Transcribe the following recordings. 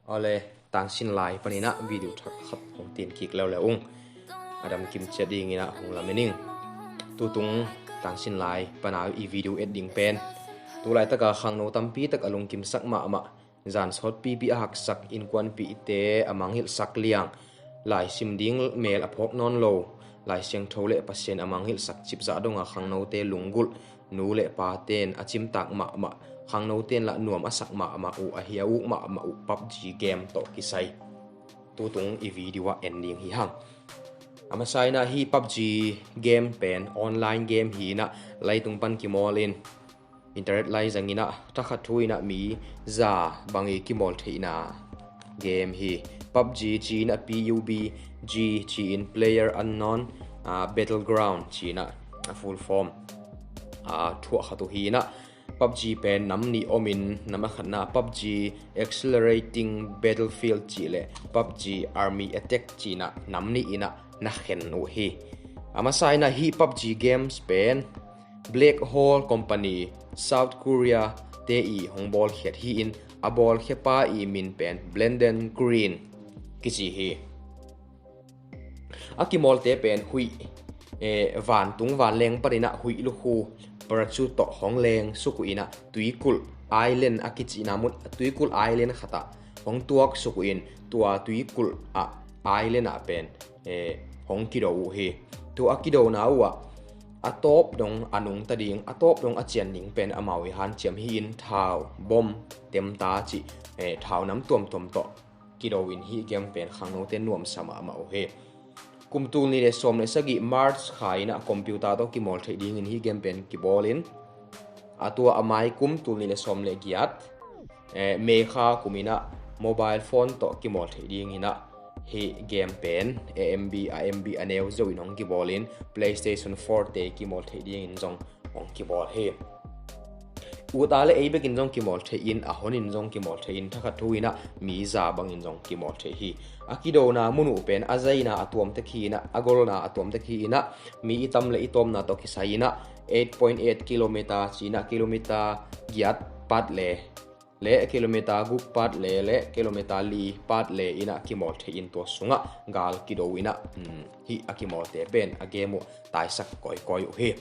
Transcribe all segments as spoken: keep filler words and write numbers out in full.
Awle, tangsin lai paninah video thak khat hong tin kik leuleu ung. A dam kim ciat dinginah hong lamen ing. Tutung tangsin lai pana i video et ding pen, tulaitaka khangno tampi tak a lungkimsak mahmah, zan sawtpipi a haksak, innkuanpihte a mangilhsak liang, laisim ding mel a phawk nawn lo, Lai Siangtho le Pasian a mangilhsak cipzah donga khangnote lunggulh, nu le paten a cimtak mahmah, khangnoten lah nuam a sak mahmah uh, a hia uk mahmah uh PUBG game tawh kisai tutung i video ah en ding hi hang. A masa inah hih PUBG game pen online game hi inah leitung pan kimawl in internet lai zang inah thakhat thu inah mi za bang i kimawl theihna game hi. PUBG ci inah P U B G ci in, Player Unknown, ah, Battleground ci inah a full form, ah, thuah khat uh hi inah PUBG pen nam nih om in, nam a khatna PUBG Accelerating Battlefield cih le PUBG Army Attack ci inah nam nih inah na khen uh hi. A masa inah hih PUBG games pen Black Hole Company, South Korea te i hong bawlkhiat hi in, a bawlkhiapa i min pen Blenden Green kici hi. A kimawlte pen huih, eh, vantung vanleng paninah huih lukhu parachute tawh hong leng suk uh inah tuikulh island a kicihna mun, tuikulh island khatah hong tuak suk uh in, tua tuikulh ah island ah pen, eh, hong kido uh hi. Tua a kidona uh ah a tawp dong a nungta ding, a tawp dong a cian ding pen amau i hanciam hi in, thau, bom, temta cih, eh, thau nam tuamtuam tawh kido in hih game pen khangnote nuamsa mahmah uh hi. Kum tul nih le sawm le sagih March kha inah computer tawh kimawl theih dingin hih game pen kibawl in, a tua a mai kum tul nih le sawm le giat, eh, May kha kum inah mobile phone tawh kimawl theih ding inah hih game pen a M B, a M B a neu zo in hong kibawl in, PlayStation four te kimawl theih dingin zong hong kibawl hi. Uta le ei bekin zong kimawl thei in, a honin zong kimawl thei in, thakhat thu inah mi za bangin zong kimawl thei hi. A kidona mun uh pen a zaina a tuamtek hi inah, a golna a tuamtek hi inah, mi i tam le i tawmna tawh kisai inah eight point eight kilometer ci inah kilometer giat pat le le kilometer guk pat le le kilometer li pat le inah kimawl thei in, tua sungah gal kido inah, um, hih a kimawlte pen a game uh taisak kawikawi uh hi.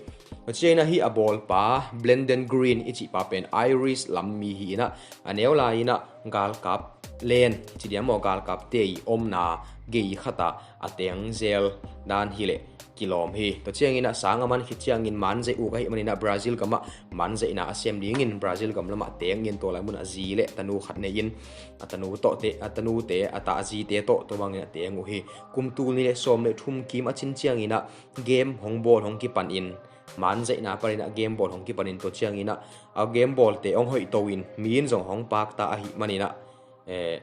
Tua ciang inah hih a bawlpa Blenden Green i cihpa pen Irish lam mi hi inah, a neu lai inah galkap len ci diam maw, galkapte i omna gei khatah a teng zel dan hileh kilawm hi. Tua ciang inah sang a man khit ciangin manzaih uk ahih man inah Brazil gamah manzaihna a sem dingin Brazil gam lamah tengin, tua lai munah zi le tanu khat nei in a tanu tawhte, a tanute, a ta a zite tawh tua bangin a teng uh hi. Kum tul nih le sawm le thum kim a cin ciang inah game hong bawl hong kipan in, manzaihna panin a game bawl hong kipan in, tua ciang inah a game bawlte hong hoih to in, mi in zong hong pakta ahih man inah, eh,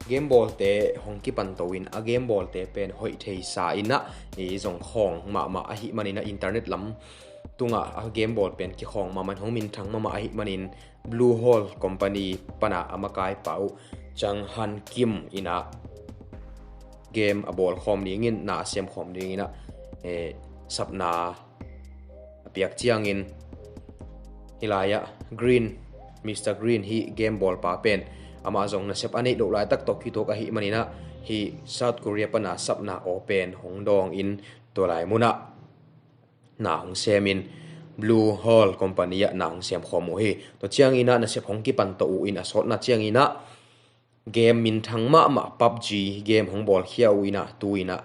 game bawlte hong kipan to in a game bawlte pen hoih thei sa inah i zong khawng mahmah ahih man inah internet lam tungah a game bawl pen kikhawng mahmah in, hong minthang mahmah ahih manin Blue Hole Company pana a makaipa uh Chang Han Kim inah game a bawl khawm dingin, na a sem khawm ding inah, eh, sapna a piak ciangin, hih lai-ah Green, Mister Green hih game bawlpa pen amah zong nasep a neih loh laitak tawh kituak ahih man inah hih South Korea pana sapna aw pen hong dawng in, tua lai munah na hong sem in Blue Hole Company ah na hong sem khawm uh hi. Tua ciang inah nasep hong kipan to uh in, a sawtna ciang inah game minthang mahmah PUBG game hong bawlkhia uh inah, tu inah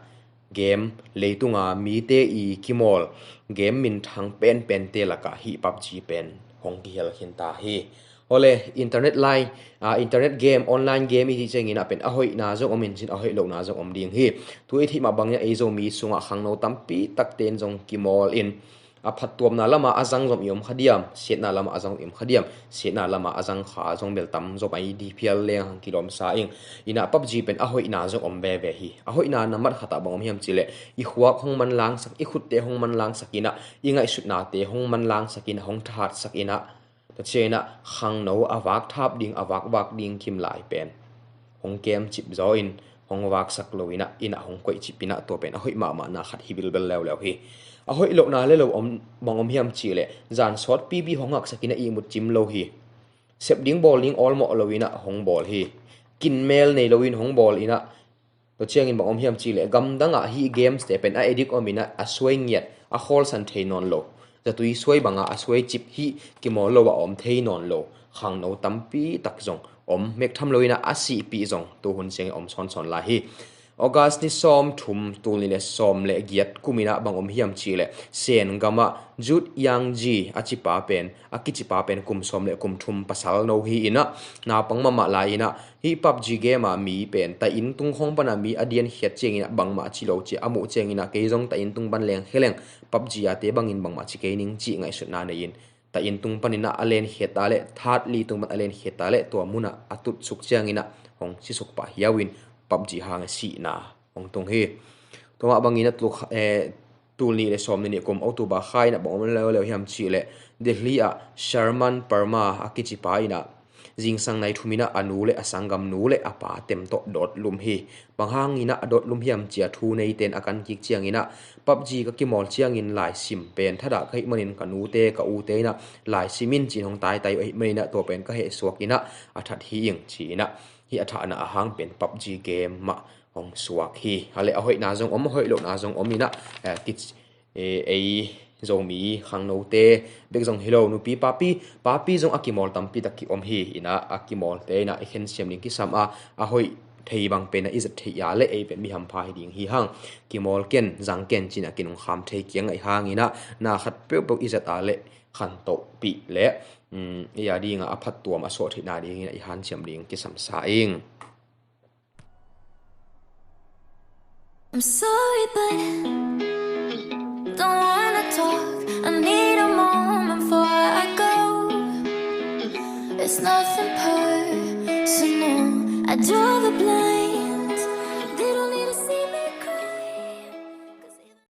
game leitunga mite i kimawl game minthang penpente lakah hih PUBG pen hong kihel khin ta hi. Awle, internet line, ah, internet game, online game i cih ciang inah pen a hoihna zong om in cin, a hoih lohna zong om ding hi. Tu i theih mah bangin ei Zomi sungah khangno tampi takte in zong kimawl in, a phattuamna lamah a zang zom i om kha diam, siatna lamah a zang zom i om kha diam, siatna lamah a zang kha zong bel tam zom a, i dih phial leng hang kilawmsa ing. Inah PUBG pen a hoihna zong om veve hi. A hoihna na mat khatah bang om hiam cihleh, i khuak hong manlangsak, i khutte hong manlangsak inah, i ngaihsutnate hong manlangsak inah, hong thahatsak inah, tua ciang inah khangno a vak thap ding, a vak vak ding kim lai pen hong kemcip zaw in, hong vaksak lo inah, inah hong koihcip inah, tua pen a hoih mahmahna khat hi bilbel leuleu hi. A hoih lohna le lo om, bang om hiam cihleh, zan sawtpipi hong haksak inah ihmut cim lo hi. Sep ding bawl ding awlmawh lo inah hong bawl hi. kinmel nei loin hong bawl inah, tua ciangin bang om hiam cihleh gamdangah hih games te pen a addict om inah a suai ngiat, a khawlsan thei nawn lo, zatui suai bangah a suai cip, hih kimawl lo ah a om thei nawn lo khangno tampi tak zong om mek tham lo inah a sihpih zong tuhun ciangin om sawnsawn lai hi. August ni sawm thum, tul nih le sawm le giat kum inah bang om hiam cihleh Sen gamah Jut Yang Ji a cipa pen, a kicipa pen kum sawm le kum thum pasal no hi inah, naupang mahmah lai inah hih PUBG game ah mi pen ta inn tung khong pana mi a diankhiat ciangin ah bangmah ci lo ci a muh ciangin ah kei zong ta inn tung pan leng kheleng PUBG a te bangin bangmah ci kei ning cih ngaihsutna nei in, ta inn tung panin ah a lenkhiat ta leh, third li tung pan a lenkhiat ta leh tua munah a tutsuk ciangin ah hong sisuk pah hiau in PUBG hang a sihna hong tung hi. Tua mah bangin ah tul kha-, eh, tul nih le sawm nih kum October kha inah bang om leuleu hiam cihleh Delhi ah Sharman Parma a kicipa inah zingsang nai thum inah a nu le a sanggam nu le a pa tem tawh dawt lum hi. Bang hang inah a dawt lum hiam cia thu neiten a kan kik ciangin ah PUBG ka kimawl ciangin laisim pen thadah ka hih manin ka nute ka ute inah laisim in ci-in hong taitai uh ahih manin ah tua pen ka heh suak inah a that hi ing ci inah hih a thahna a hang pen PUBG game mah hong suak hi. A leh a hoihna zong om, a hoih lohna zong om inah, eh, kic-, eh, ei Zomi khangnote bek zong hi lo, nupi papi, papi zong a kimawl tampi tak ki om hi inah a kimawlte inah i khensiam ding kisam a, a hoih thei bang pen ah i zat theih a leh ei pen mi hampha hi ding hi hang. Kimawl ken, zang ken ci-in ah kinungkham thei kiang ngaih hang inah na khat peuhpeuh i zat a leh khantohpih leh, um, ei a dingah a phattuam a suah theihna ding inah i hanciam ding kisam sa ing. I'm sorry, but don't wanna talk. I need a moment before I go. It's nothing personal. I draw the blank.